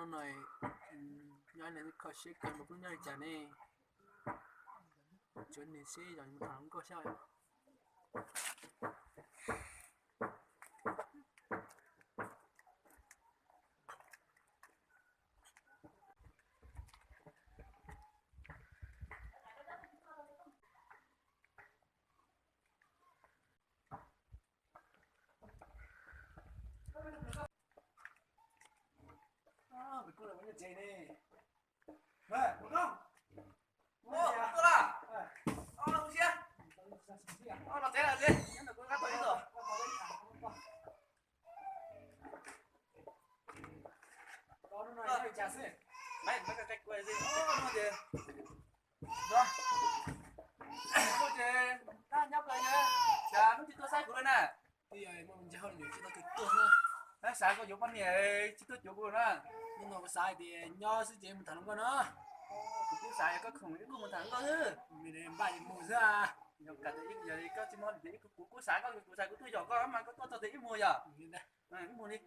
Hnub no nyob nws kho siab kawg nkaus, nyob li cas ne? Tsuav nws seb yog mus tham hluas nkauj xyov. Tuaj lawm. Los tsev lawm, nyob ntawm kuv qab tos ib zaug. Hnub no ces, hnub ces nyob kawg, cas hnub tsis tuaj saib kuv li na? Twb yog muaj ntsis hauj lwm tsis tau kawg tuaj xwb. Tab xav koj yuav poj niam tsis tuaj cuag kuv na. Hnub no kuv xav hais tias nyob xwb ces mus tham hluas nkauj no. Kuv kuj xav yog koj khoom ib kuj mus tham hluas nkauj xwb. Npaj mus xwb. Yog koj tsis muaj li ces kuv kuj xav koj, kuv xav kuv tuaj yos koj mas koj tuaj txog tias ib mus yog. Ib mus li.